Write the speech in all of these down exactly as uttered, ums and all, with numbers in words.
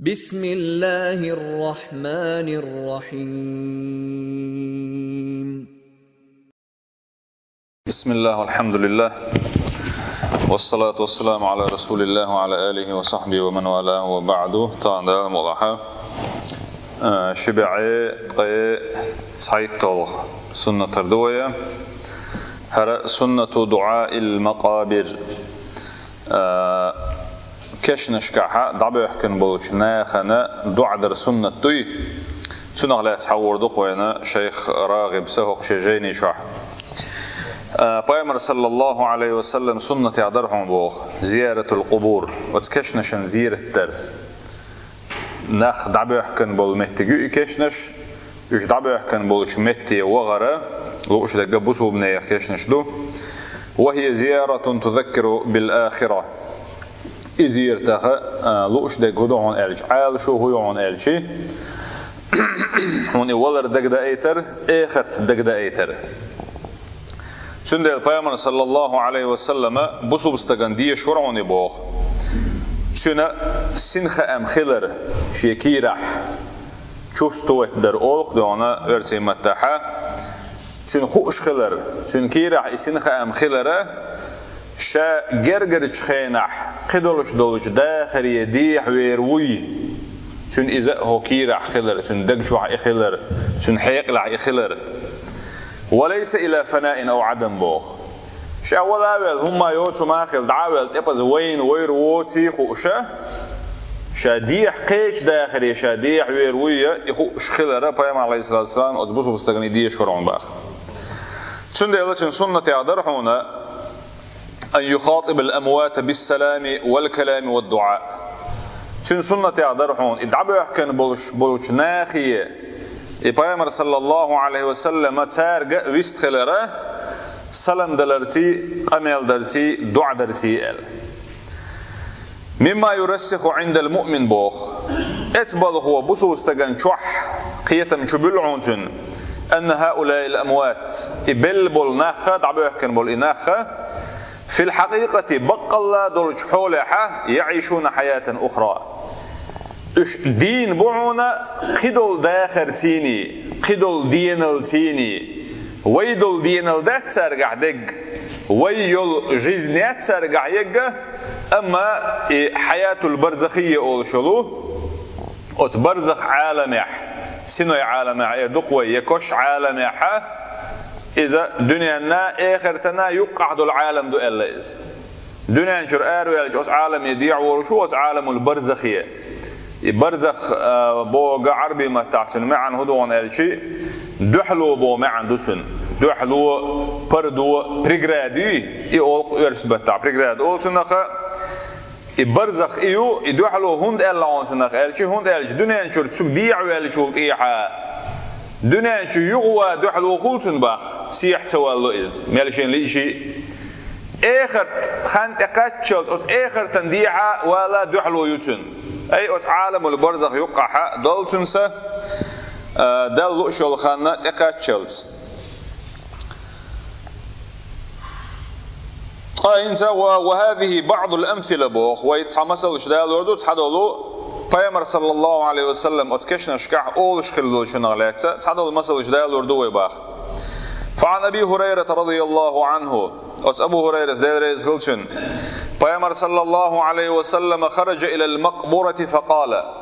بسم الله الرحمن الرحيم. بسم الله والحمد لله والصلاة والسلام على رسول الله وعلى آله وصحبه ومن والاه وبعد. Танда молаха. Э, ши бӀаьи ткъаь цхьайтталгӀа суннат дар ду вай. ХӀара суннату дуӀаил макъабир. Э, кешнашкахьа дӀабоьхкина болчу нахана дуӀа дар суннат дуй. Цунах лаьцна хьагӀур ду-кх вайна шайх РагӀиб са хӀокху шен жайни чохь. Э, Пайхамар, саллаллаху Ӏалайхи ва саллам, суннатех дара хьуна боху зияратул къубур, оцу кешнашан зиярат дар. Нах дӀабоьхкина болу меттиг ю и кешнаш, уьш дӀабоьхкина болчу метте вахара, лууш дерг бусулбанех кешнаш ду. Ва хия зияратун тузаккиру бил ахира. И зияртаха, а, лууш дерг хӀун ду хьуна аьлча, Ӏалашо хӀун ю хьуна аьлча, хьуна и валар дагадайтар, эхарт дагадайтар. Цундела Пайхамар, саллаллаху Ӏалайхи ва саллама, бусулба стагана дезаш вара хьуна и боху. Цуьнан синхаам хилар шен кийрахь, чувствовать дар олу-кх дуьхьал оьрсийн маттахьа. Цуьнан хууш хилар, цуьнан кийрахь и синхаам хилара, ша гергарчу хенахь кхидолуш долчу дахаре дехьавер вуй. Цуьнан иза а хӀокху кийрахь хилар, цуьнан даг чохь и хилар, цуьнан хьекъалехь и хилар. Ва лайса иля фанаин ав Ӏадам боху. Ша вала а ваьлла, хӀумма йоцу ма хилла, дӀа а ваьлла, тӀепаза вайна вайр воций хууша, ша дехьа кхечу дахаре ша дехьавер вуй я, и хууш хилара, Пайхамар, Ӏалайхиссалату вассалам, оцу бусулба стагана и дезаш вара хьуна боху. Цундела цуьнан суннатех дара хьуна, ан юхатибал амвата биссалами вал калами вад дуӀа. Цуьнан суннатех дара хьуна, и дӀабоьхкина болуш болчу нахе, и Пайхамар, саллаллаху Ӏалайхи ва саллама, цаьрга а вист хилара, салам даларций, къамел дарций, дуӀа дарций аьлла. Мимма юрассиху Ӏиндал муъмин боху. Эцу балхо бусулба стагана чохь кхетам чу буьллу хьуна цуьнан, анна хӀаулаил амват, и белла болу нахха, дӀабоьхкина болу и нахха, фил хьакъикъати, баккъалла долчу хьолехьа, яӀишуна хьаятан ухра. Уьш дийна бу хьуна кхидолу дахарцийний, кхидолу деналцийний, вай долу денал дац цаьргахь дерг, вай йолу жизнь яц цаьргахь ерг, амма и хьаятул барзахия олуш йолу, оцу барзах Ӏаламехь, синой Ӏаламехь эр ду-кх вай, я кош Ӏаламехьа, иза дуьненна, эхартана юккъахь долу Ӏалам ду аьлла иза. Дуьнен чуьра араваьлча оцу Ӏаламе дехьаволуш ву, оцу Ӏаламул барзахе. И барзах, а, бохург Ӏарбийн маттахь цуьнан маьӀна хӀун ду хьуна аьлча, дуьхьало боху маьӀна ду цуьнан. Дуьхьало, пардо, преграда ю, и олу-кх оьрсийн маттахь, преграда олу цунах. И барзах и ю, и дуьхьало хӀунда аьлла хьуна цунах аьлча, хӀунда аьлча дуьнен чуьра цу дехьаваьллачул тӀехьа, дуьнен чу юхаван дуьхьало хуьлу цуьнан боху, сехьа ца валло иза, мел шена лиъча а. Эхарт хан тӀекхаччалц, оцу эхартан дехьа вала дуьхьало ю цуьнан. Ай, оцу Ӏаламул барзах юккъахьа долу цуьнан са, а, Далла лууш йолу хан тӀекхаччалц. Ткъа хӀинца ва, ва хӀазихи баӀдул амсила боху, вай цхьа масалш далор ду, цхьадолу Пайхамар, саллаллаху Ӏалайхи ва саллам, оцу кешнашкахь олуш хилла долчунах лаьцна, цхьадолу масалш далор ду вай боху. Фа Ӏан Аби ХӀурайрата радияллаху Ӏанху, оцу Абу ХӀурайрас, Дела реза хила цуьнан, Пайхамар, саллаллаху Ӏалайхи ва саллама, хараджа илал макъбурати фа къала.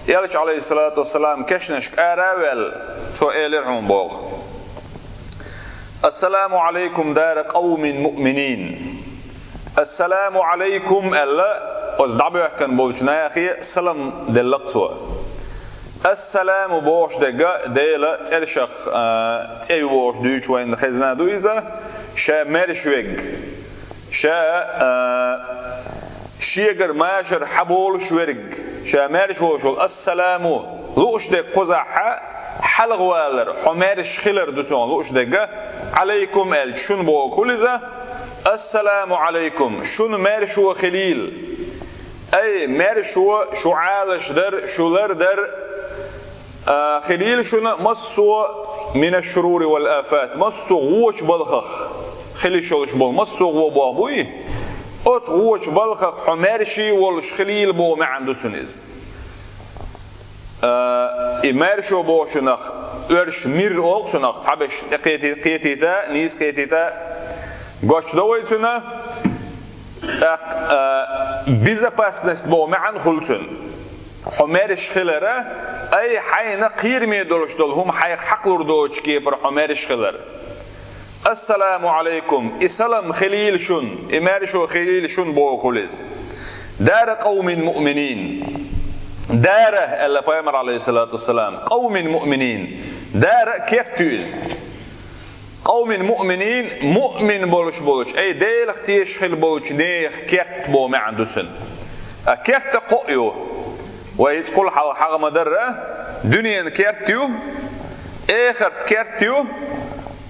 Элча, Ӏалайхиссалату вассалам, кешнашка ара а ваьлла, цо элира хьуна боху. Ассаламу Ӏалайкум дара къавмин муъминин. Ассаламу Ӏалайкум аьлла, оцу дӀабоьхкина болчу нахе салам делла-кх цо. Ассаламу бохуш дерг Делан цӀерашах, а, цӀе ю бохуш дуьйцуш вайна хезна ду иза, ша маьрша верг. Ша, а, шегара машар хьаболуш верг, ша маьрша волуш волу ассаламу, лууш дерг кхузахь хьалхавалар, хьо маьрша хилар ду цунах лууш дерг, Ӏалайкум аьлча шуна бохург хуьлу иза, ассаламу Ӏалайкум, шуна маьршо хилийла. Ай, маьршо, шу Ӏалаш дар, шу лар дар, а, хилийла шуна массо а минаш-шурури вал-афат, массо а гӀочу балхах хила йиш йолуш болу, массо а гӀо боху буй, оцу гӀочу балхах хьо маьрша волуш хилийла боху маьӀна ду цуьнан иза. А, и маьршо бохучунах, оьрша мир олу цунах, цхьаберш тӀекхети-, кхетийта, нийса кхетийта, гочдо вай цуьнан. ТӀаккха, а, безопасность боху маьӀна хуьлу цуьнан. Хьо маьрша хилар, ай хьайна кхераме долуш долу хӀума хьайх хьакхалур доцучу кепара хьо маьрша хилар. Ассаламу Ӏалайкум, и салам хилийла шуна, и маьршо хилийла шуна боху иза. Дара къавмин муъминин. Дара, аьлла пайхамар, Ӏалайхиссалату вассалам, къавмин муъминин. Дара керт ю иза. Къавмин муъминин, муъмин болуш болчу, ай, Делах тешаш хила болчу нехан керт боху маьӀна ду цуьнан. А керта кхоъ ю. Вай иза кхул хьал хьагӀ ма-дарра, дуьненан керт ю, эхарт керт ю,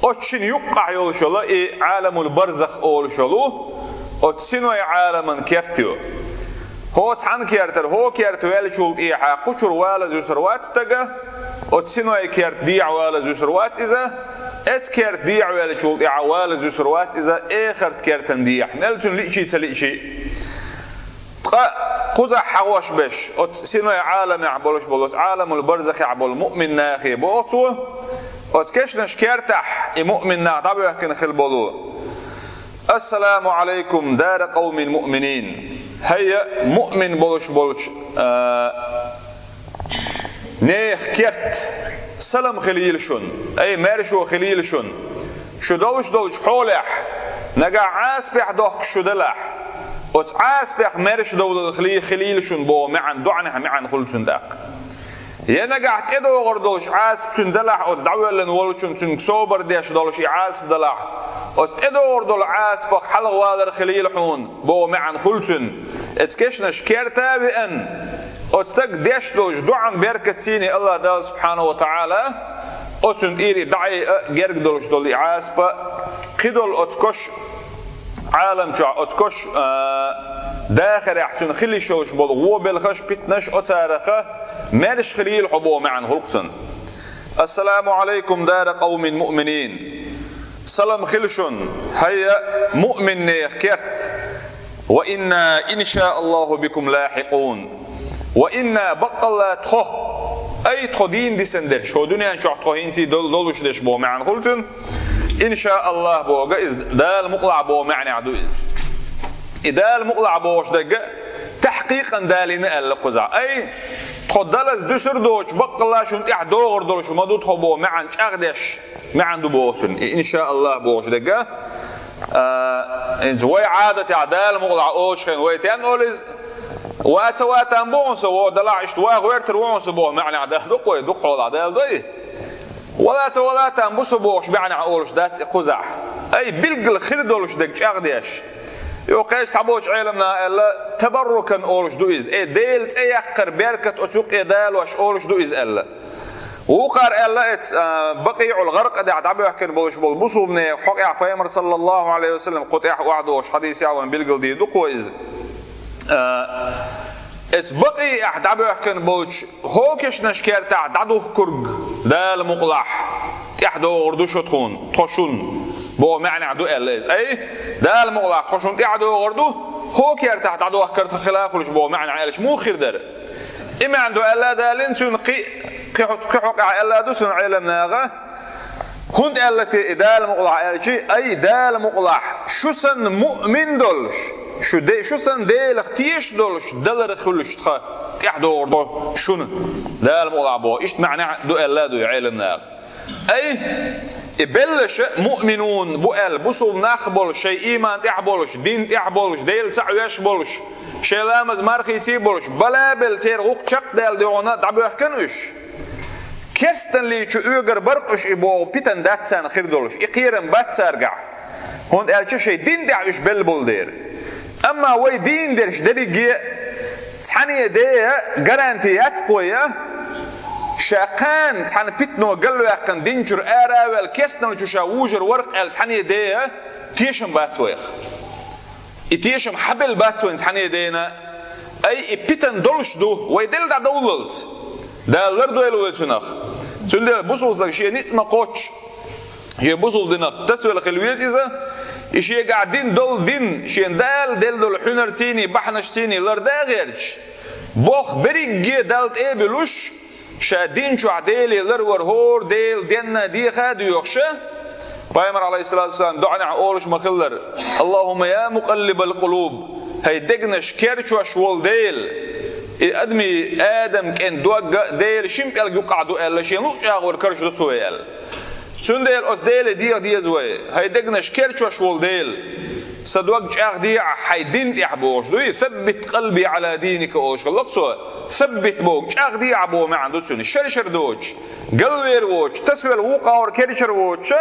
оцу шина юккъахь йолуш йолу и Ӏаламул барзах олуш йолу, оцу синой Ӏаламан керт ю. ХӀо цхьана кертара, хӀо керта ваьллачул тӀехьа кхучур вала зуьсур вац стага, оцу синой керта дехьа вала зуьсур вац иза, эцу керта дехьа ваьллачул тӀехьа вала зуьсур вац иза, эхарт кертан дехьа, мел цуьнан лиъчий ца лиъчий. Ткъа кхузахь хьагӀош беш, оцу синой Ӏаламехь болуш болу, оцу Ӏаламул барзахехь болу муъмин нахе боху цо, оцу кешнаш кертахь и муъмин нах дӀабоьхкина хила болу. Ассаламу Ӏалайкум, дара къавмин муъминин. ХӀайя, муъмин болуш болчу, а, нехан керт, салам хилийла шуна, ай, маьршо хилийла шуна. Шу долуш долчу хьолехь, нагахь Ӏазапехь дохкуш шу далахь, оцу Ӏазапех маьрша довлалла хили-, хилийла шуна боху маьӀна, доӀанехь маьӀна хуьлу цуьнан тӀаккха. Я нагахь тӀедогӀур долуш Ӏазап цуьнан далахь, оцу дӀавоьллина волчун цуьнга собар деш долуш и Ӏазап далахь, оцу тӀедогӀур долу Ӏазапах хьалхавалар хилийла хьуна боху маьӀна хуьлу цуьнан. Эцу кешнаш керта а веана, оцу стага деш долчу доӀан беркатцийний АллахӀ Дала субхьанаху ва таӀала, оцунна тӀера и дӀа а герга долуш долу и Ӏазапа, кхидолу оцу кош Ӏалам чохь, оцу кош, а, дахарехь цуьнан хила йиш йолуш болу вон белхаш, питанаш, оцараха маьрша хилийла хьо боху маьӀна хуьлу цуьнан. Ассаламу Ӏалайкум, дара къавмин муъминин. Салам хила шуна, хӀайя, муъмин нехан керт. Ва инна, иншааллаху, бикум лахьикъун. Ва инна, баккъалла тхо, ай, тхо дийна дисина дерш, хӀо дуьнен чохь тхо хӀинца дол-, долуш дерш боху маьӀна хуьлу цуьнан. ИншааллахӀ боху иза, Дала мукъалахь боху маьӀнехь ду иза. И Дала мукъалахь бохуш дерг тахькъикъан далийна аьлла кхузахь. Ай, тхо далаза дуьсур доцуш, баккъалла шуна тӀехь догӀур долуш ма ду тхо боху маьӀна чӀагӀдеш, маьӀна ду боху цуьнан. И иншааллахӀ бохуш дерг, а, хӀинца вай Ӏадатехь Дала мукъалахь олуш хен вай тен олу иза, ва ца ватан бу хьуна со, вон далахь иштта ван гӀоьртар ву хьуна со боху маьӀнехь Дала ду-кх вай, дукха хьолахь Дала дой. Вала ца вала там бу со бохуш маьӀнехь олуш дац и кхузахь. Ай, билггал хир долуш дерг чӀагӀдеш. Юха кхечу цхьаболчу Ӏеламнаха аьлла, табаррукан олуш ду иза. Э, Делан цӀе яккхар беркат оцу юкъе далош олуш ду иза аьлла. Вукхара аьлла эц, а, БакъиӀул-ГӀаркъадехь дӀабоьхкина болуш болу бусулбанех хьокъехь пайхамар саллаллаху Ӏалайхи ва саллам кху тӀехь охьадогӀуш хьадисехь вайн билгалдийр ду-кх вай иза. А, эц БакъиӀехь дӀабоьхкина болчу хӀокешнаш кертахь дӀадухкург Дала мукъалахь тӀаьхьадогӀур ду шо тхуна, тхо шуна, боху маьӀнехь ду аьлла иза. Ай, Дала мукъалахь тхо шуна тӀаьхьадогӀур ду, хӀокертахь дӀадохкар тхан хила хуьлуш боху маьӀнехь аьлча муха хир дара? И маьӀна ду аьлла далийна цуьнан кхин, кхин хьо-, кхин хьокъехь аьлла ду цуьнан Ӏеламнаха. ХӀунда аьлла те и Дала мукъалахь аьлчи, ай, Дала мукъалахь, шу санна муъмин долуш, шу де-, шу санна Делах тешаш долуш далар хуьлуш тхан тӀаьхьадогӀур ду шуна, Дала мукъалахь боху. Иштта маьӀна ду аьлла ду и Ӏеламнаха. Ай, и беллаша муъминун бу аьлла, бусулба нах болуш, шайн ийман тӀехь болуш, дин тӀехь болуш, Дела цхьаъ веш болуш, шайн ламаз мархийций болуш, бала а белла церан гӀуллакх чекхдаьлла дуьхьал дӀабоьхкина уьш. Керстаналлин чу оьгар бара-кх уьш и боху питана дац царна хир долуш, и кхерам бац цаьргахь, хӀунда аьлча шайн дин тӀехь уьш белла болу дера. Амма вай дийна дерш дерриге а цхьаьна де а гаранти яц-кх вай, ша кхана цхьана питано галваьккхина дин чуьра ара а ваьлла, керстаналлин чу ша вужур вара-кх аьлла цхьаьна де а тешам бац вайх. И тешам хьабелла бац вайн цхьаьна дена, ай, и питана долуш ду, вай делла дӀадовллалц. Дала лардойла вай цунах. Цундела бусулба стаг шен ницкъ ма кхоччу, шен бусулба динах тасавелла хила веза иза, и шегахь дин долу дин, шен Дала делла долу хьуьнарцийний, бахьанашцийний ларда а гӀерташ, болх берриге Далла тӀе а буьллуш, ша дин чохь Деле ларвар хӀора Дела денна деха а доьхуш, Пайхамар, алейхиссалату вассалам, доӀанехь олуш ма-хиллара: «Аллахумма я мукъаллибал къулуб, хӀай дегнаш керчош волу Дела». И адамийн, Адам кӀен дог а Делан шина пӀелг юккъехь ду аьлла, шен луъу чӀагӀо карчо ду цо аьлла. Цундела оцу Деле деха деза вай: «ХӀай дегнаш керчош волу Дела, сан дог чӀагӀде ахь хьайн дин тӀехь», бохуш дуй, «саббит къалби Ӏала диника», олуш хилла-кх цо. «Саббит» боху, чӀагӀде ахь боху маьӀна ду цуьнан. Шар-шар доцуш, галвер воцуш, тасавелла вукху агӀор керчар воцуш,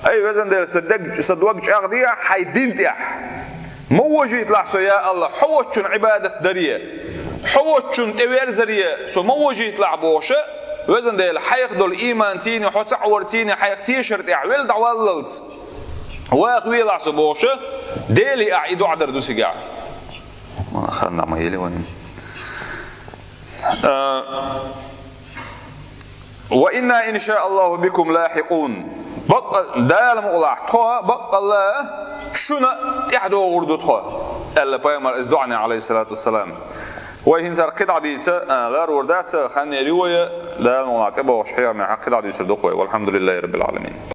ай, везан Дела, сан дог, сан дог чӀагӀде ахь хьайн дин тӀехь. Ма вожийталахь со, я АллахӀ, хьо воцчунна Ӏибадат даре, хьо воцчунна тӀеверзаре со ма вожийталахь бохуш, везан Дела, хьайх долу ийманций, хьо цхьаъ варций, хьайх тешар тӀехь велла дӀаваллалц ваха велахь со бохуш, Деле ахь и доӀа дар ду цигахь. Ма хан ма елла вайн. А, «Ва инна, ин ша Аллаху, бикум лахикъун». Бакъ-, Дала мукъалахь, тхо баккъалла шуна тӀаьхьадогӀур ду тхо, аьлла Пайхамар иза доӀанехь, алейхиссалату вассалам. Вай хӀинца кхидӀа дийца, а, ларвар дац, хан эр ю вай, Дала мукъалахь тӀебогӀуш хьехамехь кхидӀа дуьйцур ду-кх вай. Валхьамдулиллахи раббил Ӏаламин.